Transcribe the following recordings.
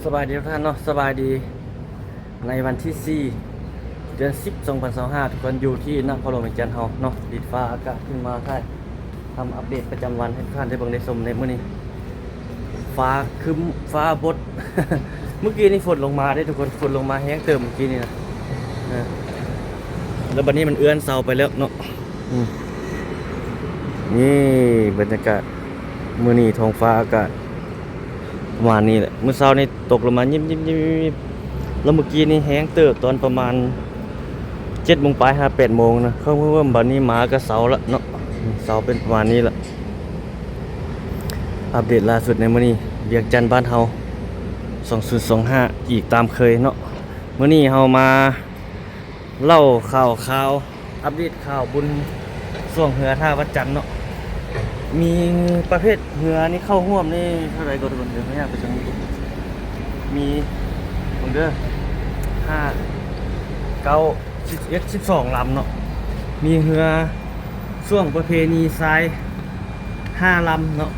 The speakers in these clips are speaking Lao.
ສະບາຍດີທຸກທ່ານເນາະ ສະບາຍດີ ໃນວັນທີສີ່ ເດືອນສິບ ສອງພັນຊາວຫ້າ ທຸກຄົນ ຢູ່ທີ່ນະຄອນຫຼວງວຽງຈັນເຮົາເນາະ ດິນຟ້າອາກາດ ຂຶ້ນມາຖ່າຍທຳອັບເດດປະຈຳວັນໃຫ້ທຸກທ່ານໄດ້ເບິ່ງໄດ້ຊົມໃນມື້ນີ້. ຟ້າຄຶ້ມ ຟ້າບົດ ມື້ກີ້ນີ້ຝົນລົງມາເດ້ທຸກຄົນ ຝົນລົງມາແຮງເຕີບມື້ກີ້ນີ້ນະ ເອີ ແລ້ວບັດນີ້ມັນເອື້ອນເຊົາໄປແລ້ວເນາະ. ອືມ ນີ້ບັນຍາກາດມື້ນີ້ ທ້ອງຟ້າອາກາດປະມານນີ້ແຫຼະ ມື້ເຊົ້ານີ້ຕົກລົງມາຍິບໆໆໆ ແລ້ວມື້ກີ້ນີ້ແຮງເຕີບ ຕອນປະມານເຈັດໂມງປາຍຫາແປດໂມງນະ ເຄິ່ມໆ ບັດນີ້ມາກໍເຊົາລະເນາະ ເຊົາເປັນປະມານນີ້ລະ. ອັບເດດລ່າສຸດໃນມື້ນີ້ ວຽງຈັນບ້ານເຮົາ ສອງພັນຊາວຫ້າ ອີກຕາມເຄີຍເນາະ. ມື້ນີ້ເຮົາມາເລົ່າຂ່າວຄາວ ອັບເດດຂ່າວບຸນຊ່ວງເຮືອທ່າວັດຈັນເນາະ ມີປະເພດເຮືອນີ້ເຂົ້າຮ່ວມນີ້ເທົ່າໃດກໍທຸກຄົນ ດຽວເຮົາຍ່າງໄປເບິ່ງ ມີ ເບິ່ງເດີ ຫ້າ ເກົ້າ ສິບເອັດ ສິບສອງລຳເນາະ ມີເຮືອຊ່ວງປະເພນີຊາຍ ຫ້າລຳເນາະ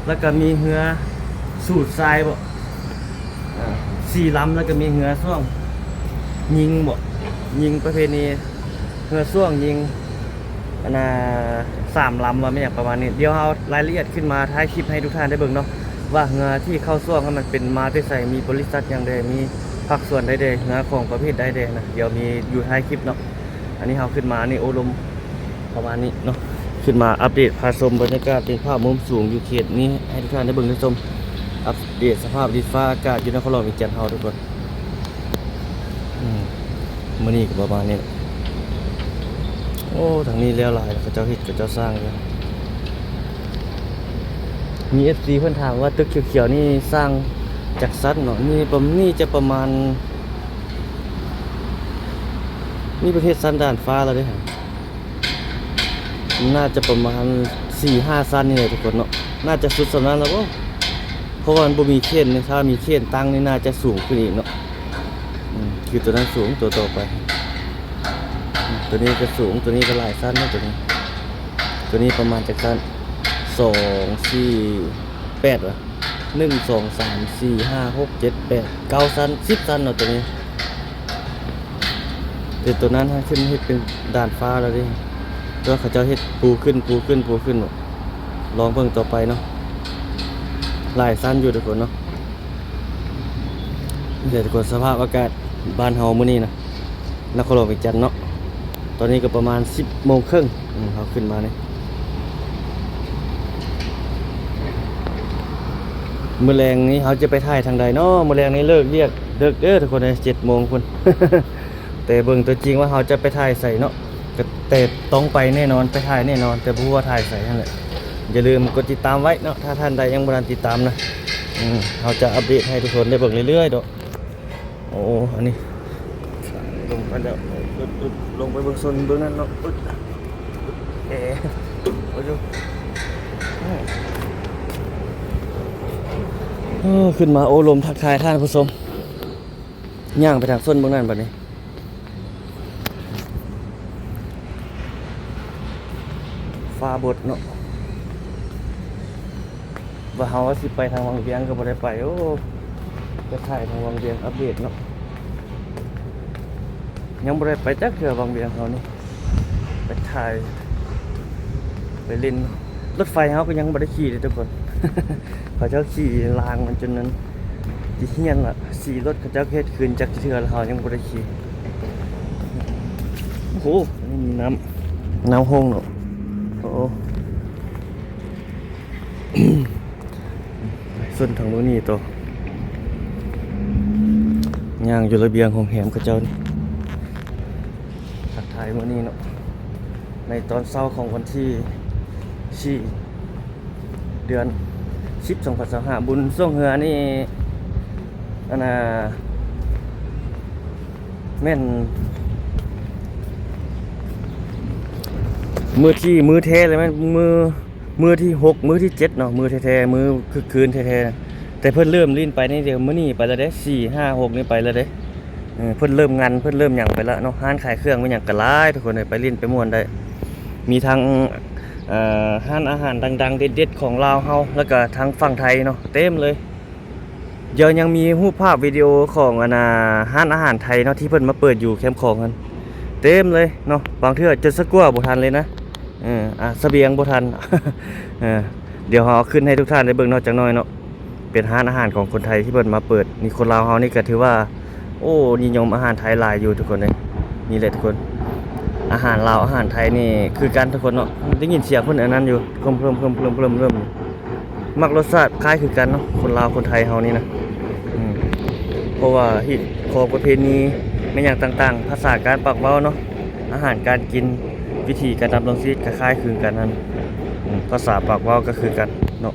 ແລ້ວກໍມີເຮືອສູດຊາຍບໍ ເອີ ສີ່ລຳ ແລ້ວກໍມີເຮືອຊ່ວງຍິງບໍ ຍິງປະເພນີ ເຮືອຊ່ວງຍິງ ອັນນ່າ ສາມລຳ ວ່າແມ່ນຫຍັງປະມານນີ້. ດຽວເຮົາລາຍລະອຽດຂຶ້ນມາທ້າຍຄລິບໃຫ້ທຸກທ່ານໄດ້ເບິ່ງເນາະ ວ່າເຮືອທີ່ເຂົ້າຊ່ວງນັ້ນມັນເປັນມາແຕ່ໃສ ມີບໍລິສັດຫຍັງແດ່ ມີພາກສ່ວນໃດແດ່ ເຮືອຂອງປະເພດໃດແດ່ນະ ດຽວມີຢູ່ທ້າຍຄລິບເນາະ. ອັນນີ້ເຮົາຂຶ້ນມານີ້ໂອ້ລົມ ປະມານນີ້ເນາະ ຂຶ້ນມາອັບເດດພາຊົມບັນຍາກາດເປັນພາບມຸມສູງຢູ່ເຂດນີ້ໃຫ້ທຸກທ່ານໄດ້ເບິ່ງໄດ້ຊົມ ອັບເດດສະພາບດິນຟ້າອາກາດຢູ່ນະຄອນຫຼວງວຽງຈັນເຮົາທຸກຄົນ. ອືມ ມື້ນີ້ກໍປະມານນີ້ແຫຼະ ໂອ້ ທາງນີ້ແລ້ວຫຼາຍ ເຂົາເຈົ້າເຮັດ ເຂົາເຈົ້າສ້າງຢູ່. ມີເອັຟຊີເພິ່ນຖາມວ່າຕຶກຂຽວໆນີ້ສ້າງຈັກຊັ້ນເນາະ ນີ້ປະ ນີ້ຈະປະມານ ນີ້ເພິ່ນເຮັດຊັ້ນດາດຟ້າແລ້ວເດ້ ໜ້າຈະປະມານສີ່ຫ້າຊັ້ນນີ້ແຫຼະທຸກຄົນເນາະ ໜ້າຈະສຸດສ່ຳນັ້ນແລ້ວບໍ ເພາະວ່າມັນບໍ່ມີເຄນເດ້ ຖ້າມີເຄນຕັ້ງນີ້ໜ້າຈະສູງຂຶ້ນອີກເນາະ. ອືມ ຄືຕົວນັ້ນສູງ ຕົວຕໍ່ໄປ ຕົວນີ້ກໍສູງ ຕົວນີ້ກໍຫຼາຍຊັ້ນເນາະ ຕົວນີ້ ຕົວນີ້ປະມານຈັກຊັ້ນ ສອງ ສີ່ ແປດຫວາ ໜຶ່ງ ສອງ ສາມ ສີ່ ຫ້າ ຫົກ ເຈັດ ແປດ ເກົ້າຊັ້ນ ສິບຊັ້ນເນາະ ຕົວນີ້. ແຕ່ຕົວນັ້ນຫາຂຶ້ນເຮັດເປັນດາດຟ້າແລ້ວເດ້ ແຕ່ວ່າເຂົາເຈົ້າເຮັດປູຂຶ້ນ ປູຂຶ້ນ ປູຂຶ້ນ ລອງເບິ່ງຕໍ່ໄປເນາະ ຫຼາຍຊັ້ນຢູ່ທຸກຄົນເນາະ. ນີ້ແຫຼະທຸກຄົນ ສະພາບອາກາດບ້ານເຮົາມື້ນີ້ນະ ນະຄອນຫຼວງວຽງຈັນເນາະ ຕອນນີ້ກໍປະມານສິບໂມງເຄິ່ງ ອືມ ເຮົາຂຶ້ນມານີ້ ມື້ແລງນີ້ເຮົາຈະໄປຖ່າຍທາງໃດເນາະ? ມື້ແລງນີ້ເລີກວຽກເດິກເດີທຸກຄົນເອີຍ ເຈັດໂມງພຸ້ນ ແຕ່ເບິ່ງຕົວຈິງວ່າເຮົາຈະໄປຖ່າຍໃສເນາະ ກໍແຕ່ຕ້ອງໄປແນ່ນອນ ໄປຖ່າຍແນ່ນອນ ແຕ່ບໍ່ຮູ້ວ່າຖ່າຍໃສຫັ້ນແຫຼະ. ຢ່າລືມກົດຕິດຕາມໄວ້ເນາະ ຖ້າທ່ານໃດຍັງບໍ່ທັນຕິດຕາມນະ ອືມ ເຮົາຈະອັບເດດໃຫ້ທຸກຄົນໄດ້ເບິ່ງເລື້ອຍໆດອກ. ໂອ້ ອັນນີ້ລົງໄປແລ້ວ ອຶບ ອຶບ ລົງໄປເບິ່ງໂຊນເບື້ອງນັ້ນເນາະ ອຶບ ແອ ໂອ້ຍ ໂອ້ ຂຶ້ນມາໂອ້ລົມທັກທາຍທ່ານຜູ້ຊົມ ຍ່າງໄປທາງໂຊນເບື້ອງນັ້ນບັດນີ້ ຟ້າບົດເນາະ ວ່າເຮົາວ່າຊິໄປທາງວັງວຽງກໍບໍ່ໄດ້ໄປ. ໂອ້ ໄປຖ່າຍທາງວັງວຽງອັບເດດເນາະ ຍັງບໍ່ໄດ້ໄປຈັກເທື່ອວັງວຽງເຮົານີ້ ໄປຖ່າຍ ໄປຫຼິ້ນ. ລົດໄຟເຮົາກໍຍັງບໍ່ໄດ້ຂີ່ເດ້ທຸກຄົນ ເຂົາເຈົ້າຂີ່ລາງມັນຈົນນັ້ນຊິຮຽນລະ ສີລົດເຂົາເຈົ້າເຮັດຄືນຈັກເທື່ອລະ ເຮົາຍັງບໍ່ໄດ້ຂີ່. ໂອ້ໂຫ ອັນນີ້ມີນ້ຳ ນ້ຳຫົ່ງເນາະ ໂອ້ ຊົນທາງເບື້ອງນີ້ຕໍ່ ຍ່າງຢູ່ລະບຽງໂຮງແຮມເຂົາເຈົ້ານີ້ ທັກທາຍມື້ນີ້ເນາະ ໃນຕອນເຊົ້າຂອງວັນທີສີ່ ເດືອນສິບ ສອງພັນຊາວຫ້າ ບຸນຊ່ວງເຮືອນີ້ ອັນນ່າ ແມ່ນມື້ທີ່ ມື້ແທ້ເລີຍ ແມ່ນມື້ ມື້ທີຫົກ ມື້ທີເຈັດເນາະ ມື້ແທ້ໆ ມື້ຄຶກຄື້ນແທ້ໆ ແຕ່ເພິ່ນເລີ່ມຫຼິ້ນໄປນີ້ ດຽວມື້ນີ້ໄປແລ້ວເດ້ ສີ່ ຫ້າ ຫົກ ນີ້ໄປແລ້ວເດ້. ເອີ ເພິ່ນເລີ່ມງັນ ເພິ່ນເລີ່ມຫຍັງໄປແລ້ວເນາະ ຮ້ານຂາຍເຄື່ອງມີຫຍັງກໍຫຼາຍ ທຸກຄົນເອີຍ ໄປຫຼິ້ນໄປມ່ວນໄດ້ ມີທັງ ເອີ ຮ້ານອາຫານດັງໆ ເດັດໆ ຂອງລາວເຮົາ ແລ້ວກໍທາງຝັ່ງໄທເນາະ ເຕັມເລີຍ. ດຽວຍັງມີຮູບພາບວິດີໂອຂອງອັນນ່າ ຮ້ານອາຫານໄທເນາະ ທີ່ເພິ່ນມາເປີດຢູ່ແຄມຂອງຫັ້ນ ເຕັມເລີຍເນາະ. ບາງເທື່ອຈົນສະກົວບໍ່ທັນເລີຍນະ ເອີ ອາ ສະບຽງບໍ່ທັນ ເອີ ດຽວເຮົາເອົາຂຶ້ນໃຫ້ທຸກທ່ານໄດ້ເບິ່ງເນາະ ຈັກໜ້ອຍເນາະ. ເປັນຮ້ານອາຫານຂອງຄົນໄທທີ່ເພິ່ນມາເປີດນີ້. ຄົນລາວເຮົານີ້ກໍຖືວ່າ ໂອ້ ນິຍົມອາຫານໄທຫຼາຍຢູ່ທຸກຄົນເອີຍ. ນີ້ແຫຼະທຸກຄົນ ອາຫານລາວອາຫານໄທນີ້ຄືກັນທຸກຄົນເນາະ. ໄດ້ຍິນສຽງເພິ່ນອັນນັ້ນຢູ່ ເພີ່ມໆໆໆ ມັກລົດຊາດຄ້າຍຄືກັນເນາະ ຄົນລາວຄົນໄທເຮົານີ້ນະ. ອືມ ເພາະວ່າຮີດຄອງປະເພນີແມ່ນຫຍັງຕ່າງໆ ພາສາການປາກເວົ້າເນາະ ອາຫານການກິນ ວິທີການດຳລົງຊີວິດກໍຄ້າຍຄືກັນຫັ້ນ. ອືມ ພາສາປາກເວົ້າກໍຄືກັນເນາະ.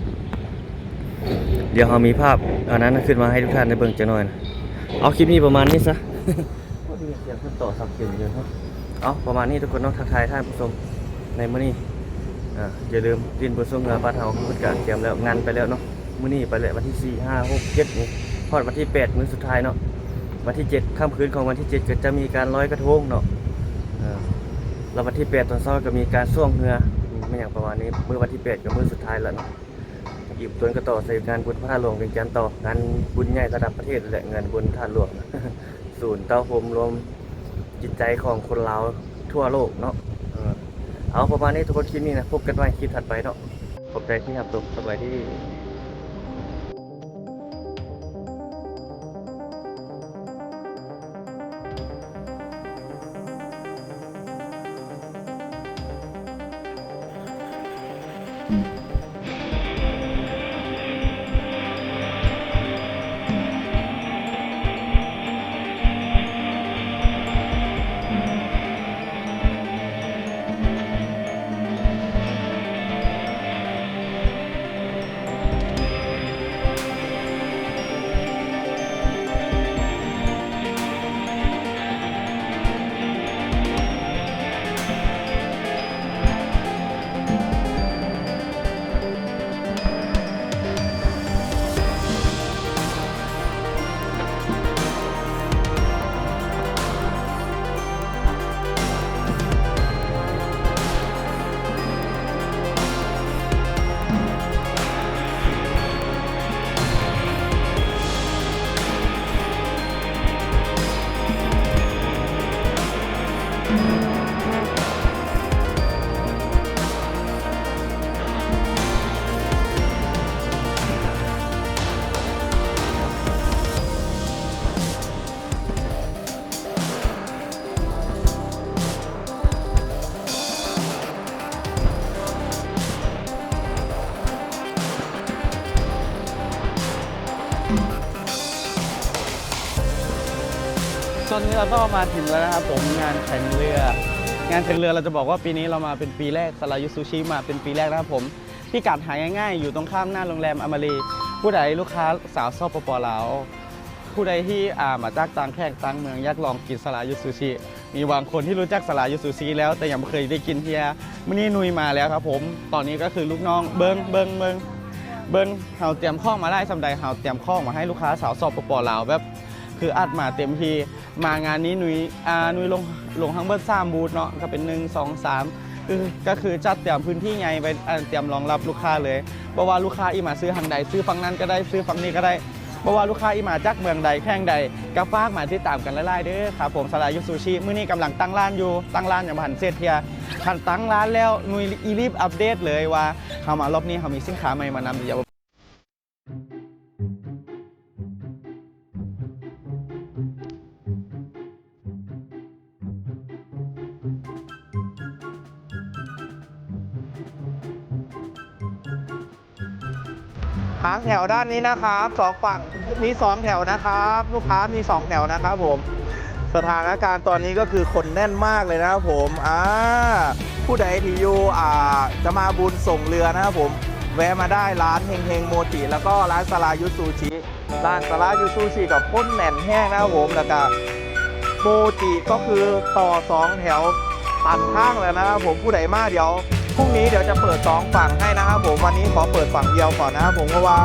ດຽວເຮົາມີພາບອັນນັ້ນຂຶ້ນມາໃຫ້ທຸກທ່ານໄດ້ເບິ່ງຈັກໜ້ອຍນະ. ເອົາ ຄລິບນີ້ປະມານນີ້ຊະ. ໂອ້ ໄດ້ຍິນສຽງເພິ່ນຕໍ່ສັບເສັນຢູ່ເນາະ. ເອົາ ປະມານນີ້ທຸກຄົນເນາະ ທັກທາຍທ່ານຜູ້ຊົມໃນມື້ນີ້. ອາ ຢ່າລືມຫຼິ້ນບຸນຊ່ວງເຮືອບ້ານເຮົາ ເພິ່ນກະກຽມແລ້ວ ງານໄປແລ້ວເນາະ. ມື້ນີ້ໄປແລ້ວ ວັນທີສີ່ ຫ້າ ຫົກ ເຈັດນີ້ ຮອດວັນທີແປດ ມື້ສຸດທ້າຍເນາະ. ວັນທີເຈັດ ຄ່ຳຄືນຂອງວັນທີເຈັດ ກໍຈະມີການລອຍກະທົງເນາະ. ເອີ ແລ້ວວັນທີແປດຕອນເຊົ້າກໍມີການຊ່ວງເຮືອ ແມ່ນຫຍັງປະມານນີ້. ມື້ວັນທີແປດກໍມື້ສຸດທ້າຍແລ້ວເນາະ. ອີກຕົນກໍຕໍ່ໃສ່ງານບຸນພະທາດຫຼວງວຽງຈັນຕໍ່ ງານບຸນໃຫຍ່ລະດັບປະເທດແຫຼະ ງານບຸນທາດຫຼວງ ສູນເຕົ້າໂຮມລວມຈິດໃຈຂອງຄົນລາວທົ່ວໂລກເນາະ. ເອີ ເອົາ ປະມານນີ້ທຸກຄົນ ຄລິບນີ້ນະ ພົບກັນໃໝ່ຄລິບຖັດໄປເນາະ. ຂອບໃຈທີ່ຮັບຊົມ ສະບາຍດີ. ตอนนี้เราก็มาถึงแล้วนะครับผม งานแข่งเรือ งานแข่งเรือ เราจะบอกว่าปีนี้เรามาเป็นปีแรก สรายุทธซูชิมาเป็นปีแรกนะครับผม พิกัดหาง่ายๆ อยู่ตรงข้ามหน้าโรงแรมอมรี ผู้ใดลูกค้าสาว สปป ลาว ผู้ใดที่ อ่า มาจากต่างแขวงต่างเมือง อยากลองกินสรายุทธซูชิ มีบางคนที่รู้จักสรายุทธซูชิแล้ว แต่ยังบ่เคยได้กินเทื่อ มื้อนี้นุ้ยมาแล้วครับผม ตอนนี้ก็คือลูกน้อง เบิ่ง เบิ่ง เบิ่ง เบิ่ง เฮาเตรียมของมาหลายส่ำใด เฮาเตรียมของมาให้ลูกค้าสาว สปป ลาว แบบ คืออัดมาเต็มที่ มางานนี้นุ้ย อ่า นุ้ยลง ลงทั้งเบิดสามบูธเนาะ ก็เป็น หนึ่ง สอง สาม คือ ก็คือจัดเตรียมพื้นที่ใหญ่ไว้ อ่า เตรียมรองรับลูกค้าเลย บ่ว่าลูกค้าอีมาซื้อทางใด ซื้อฝั่งนั้นก็ได้ ซื้อฝั่งนี้ก็ได้ บ่ว่าลูกค้าอีมาจากเมืองใด แขวงใด ก็ฝากมาติดตามกันหลายๆ เด้อครับผม สรายุทธซูชิ มื้อนี้กำลังตั้งร้านอยู่ ตั้งร้านยังบ่ทันเสร็จเทื่อ คันตั้งร้านแล้ว นุ้ยอีรีบอัปเดตเลยว่า เฮามารอบนี้ เฮามีสินค้าใหม่มานำ เดี๋ยว หางแถวด้านนี้นะครับ สองฝั่ง มีสองแถวนะครับ ลูกค้ามีสองแถวนะครับผม สถานการณ์ตอนนี้ก็คือคนแน่นมากเลยนะครับผม อ่า ผู้ใดที่อยู่ อ่า จะมาบุญส่งเรือนะครับผม แวะมาได้ร้านเฮงเฮงโมจิ แล้วก็ร้านสรายุทธซูชิ ร้านสรายุทธซูชิกับคนแน่นแฮงนะครับผม แล้วก็โมจิก็คือต่อสองแถวตันทางแล้วนะครับผม ผู้ใดมาเดี๋ยวพรุ่งนี้เดี๋ยวจะเปิดสองฝั่งให้นะครับผม วันนี้ขอเปิดฝั่งเดียวก่อนนะครับผม เพราะว่า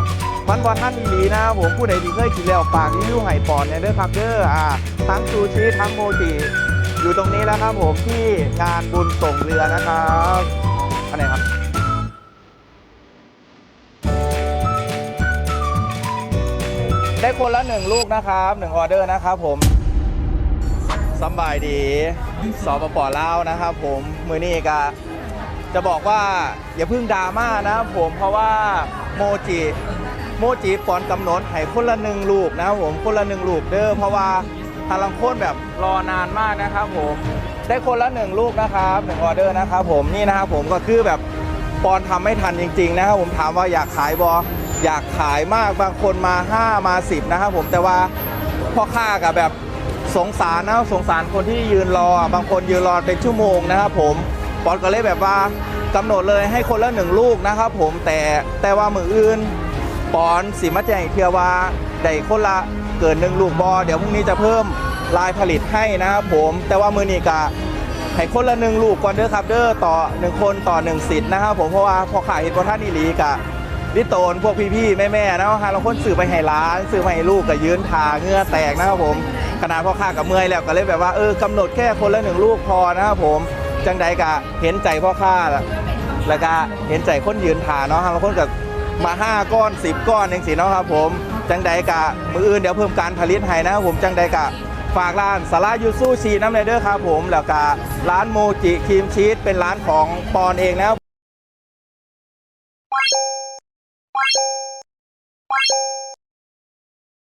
มันบ่ทันอีหลีนะครับผม ผู้ใดที่เคยกินแล้วฝากรีวิวให้ปอนแหน่เด้อครับเด้อ อ่า ทั้งซูชิทั้งโมจิอยู่ตรงนี้แล้วครับผม ที่งานบุญส่งเรือนะครับ อันไหนครับ เ ได้คนละหนึ่งลูกนะครับ หนึ่งออเดอร์นะครับผม สำบายดี สปป.ลาวนะครับผม มื้อนี้ก็จะบอกว่าอย่าเพิ่งดราม่านะครับผม เพราะว่าโมจิ โมจิปอนกำหนดให้คนละหนึ่งลูกนะครับผม คนละหนึ่งลูกเด้อ เพราะว่าหาลังคนแบบรอนานมากนะครับผม ได้คนละหนึ่งลูกนะครับ หนึ่งออเดอร์นะครับผม นี่นะครับผม ก็คือแบบปอนทำไม่ทันจริงๆนะครับผม ถามว่าอยากขายบ่ อยากขายมาก บางคนมาห้ามาสิบนะครับผม แต่ว่าพ่อค้าก็แบบสงสารนะ สงสารคนที่ยืนรอ บางคนยืนรอเป็นชั่วโมงนะครับผม ปอนก็เลยแบบว่ากำหนดเลยให้คนละหนึ่งลูกนะครับผม แต่ แต่ว่ามื้ออื่นปอนสิมาแจ้งอีกเทื่อว่าได้คนละเกินหนึ่งลูกบ่ เดี๋ยวพรุ่งนี้จะเพิ่มลายผลิตให้นะครับผม แต่ว่ามื้อนี้ก็ให้คนละหนึ่งลูกก่อนเด้อครับเด้อ ต่อหนึ่งคนต่อหนึ่งสิทธิ์นะครับผม เพราะว่าพ่อค้าเฮ็ดบ่ทันอีหลี ก็ลิโตนพวกพี่ๆแม่ๆเนาะ หาลางคนซื้อไปให้หลาน ซื้อไปให้ลูกก็ยืนถ่าเหงื่อแตกนะครับผม ขนาดพ่อค้าก็เมื่อยแล้ว ก็เลยแบบว่า เออ กำหนดแค่คนละหนึ่งลูกพอนะครับผม จังใดก็เห็นใจพ่อค้า แล้วก็เห็นใจคนยืนถ่าเนาะ หาลางคนก็มาห้าก้อนสิบก้อนจังซี้เนาะครับผม จังใดก็มื้ออื่นเดี๋ยวเพิ่มการผลิตให้นะครับผม จังใดก็ฝากร้านสารายูซูชินำแหน่เด้อครับผม แล้วก็ร้านโมจิครีมชีสเป็นร้านของปอนเองนะครับ